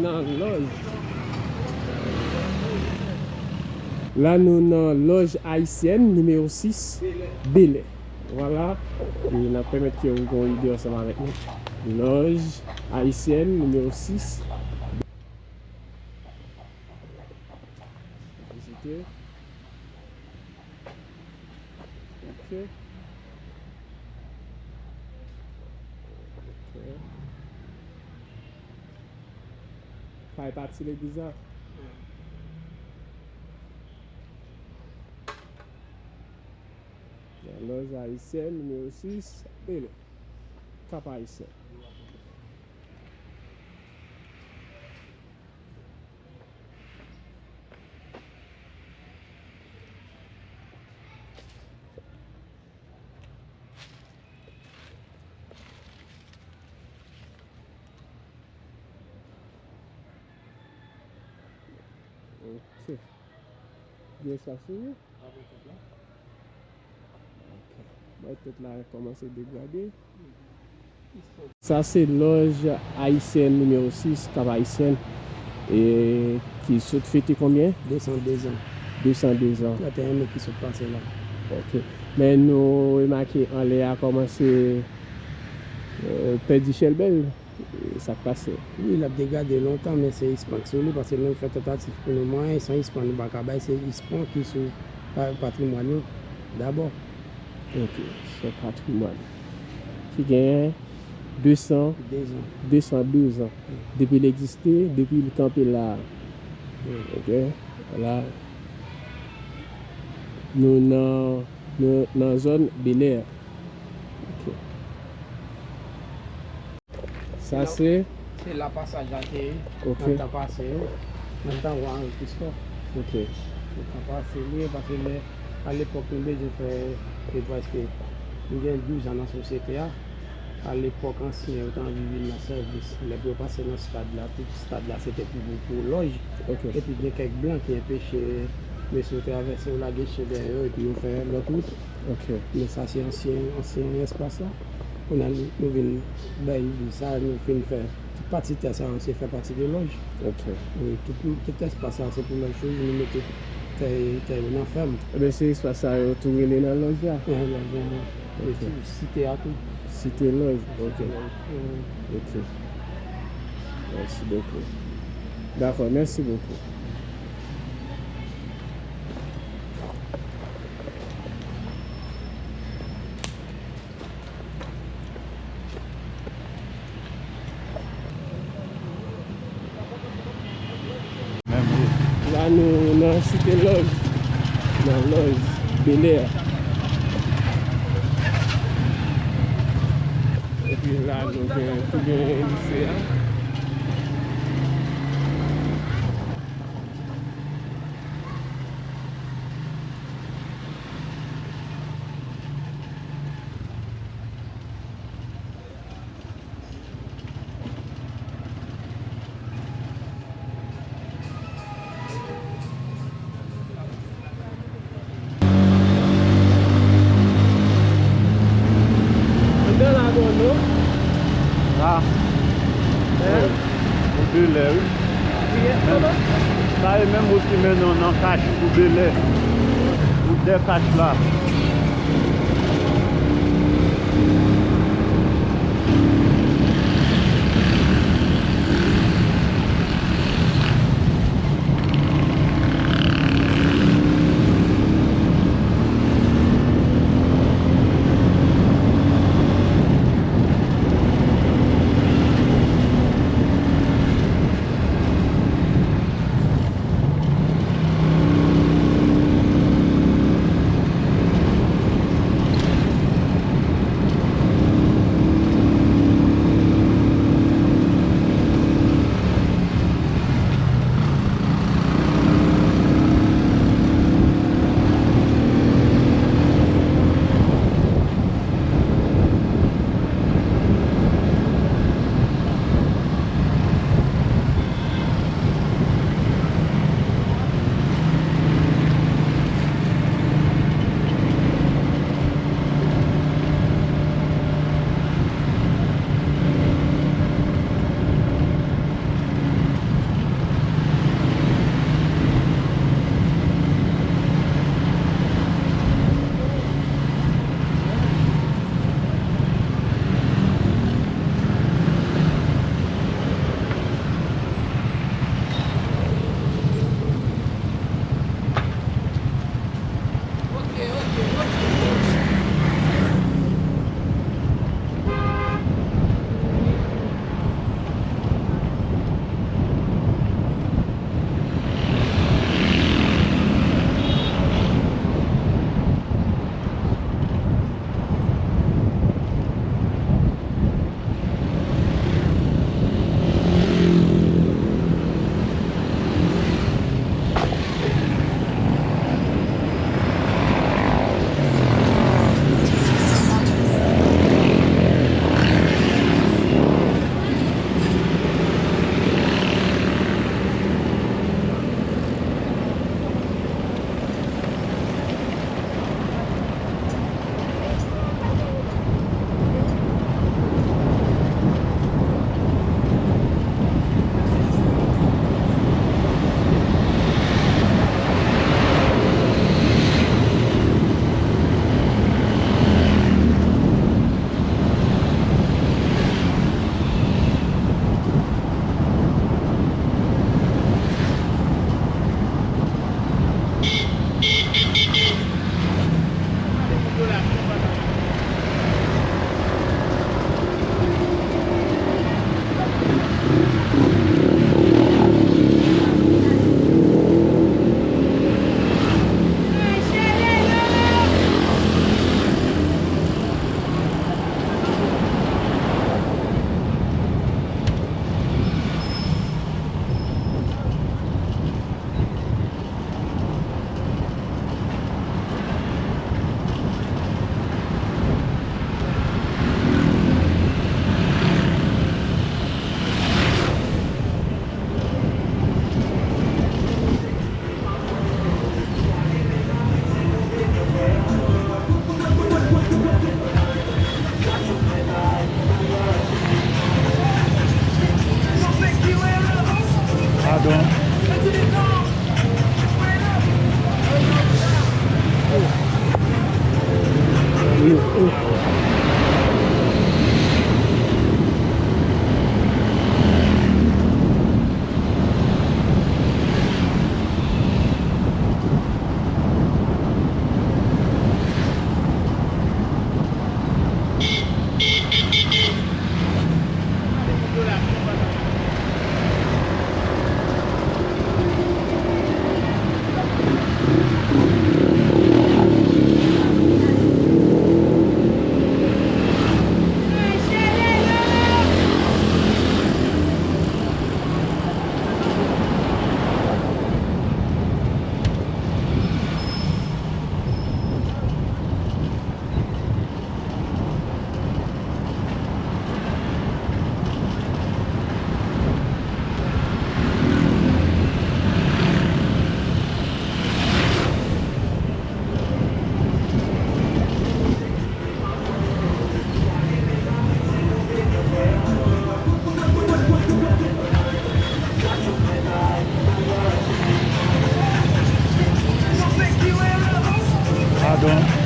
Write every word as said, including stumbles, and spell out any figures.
Nan lòj. La nou nan lòj ayisyèn nimewo sis, Belè. Vwala. E n ap pèmèt ke w gen yon ide ansanm avèk nou. Lòj ayisyèn nimewo sis. Vizite. Ok. Ok. Fè pati legliz la. Nan lòj ayisyèn nimewo sis, Belè. Kap Ayisyen. Ok. Byen sa sou. Ok. Mwen, tout la kòmanse degrade. Sa se lòj ayisyèn nimewo sis, Kap Ayisyen, e ki sot fete konbyen? De san de zan. De san de zan. Trannteyen me ki sot pase la. Ok. Men nou remake anlè a kòmanse, euh, pèdi chèlbè l. E sa k pase? Wi, l ap degrade lontan, men se ispan k sou li, paske nou fè tantativ pou nou manyen, san ispan nou pa ka bay, se ispan ki sou pa-, patrimwàn yo dabò. Ok, se patrimwàn ki genyen de san, de san de zan. Depi l egziste, depi l kanpe la. Ok, la, nou nan, nou nan zòn Belè. Ok. Sa se? Se la pasaj la te ye, ok, nan tan pase yo, nan tan wa Henri Christophe. Ok. Se tan pase li ye, paske lè, alepòk, nou bezwen fè, se prèske, nou gen douz an nan sosyete a. Alepòk, ansyen yo te anvi vin nan sèvis. Lè pou yo pase nan stad la, tout stad la, se te pou, pou lòj. Ok. Epi gen kèk blan ki enpeche mesye yo travèse, yo lage chen dèyè yo, epi yo fè lòt wout. Ok. Men sa se ansyen, ansyen espas la. Kounye a nou, nou vin bay li sa, nou fin fè tout pati tè sa yo, se fè pati de lòj. Ok. Wi, tout, tout espas sa se pou lòj toujou, nou mete tè, tè yo nan fèm. Ebyen, se espas sa yo tou rele nan lòj la? Nan lòj la, wi. Ok. Site a tou. Site lòj, ok. Site lòj. Ok. Merci beaucoup. D'accord, merci beaucoup. La nou nan site lòj, nan lòj Belè. Epi la nou gen tou gen lise a. Anndan la bon non. La. Wi. Ou Belè, wi. Sa e menm wout ki mennen w nan Kach pou Belè. Wout dè Kach la. Bon,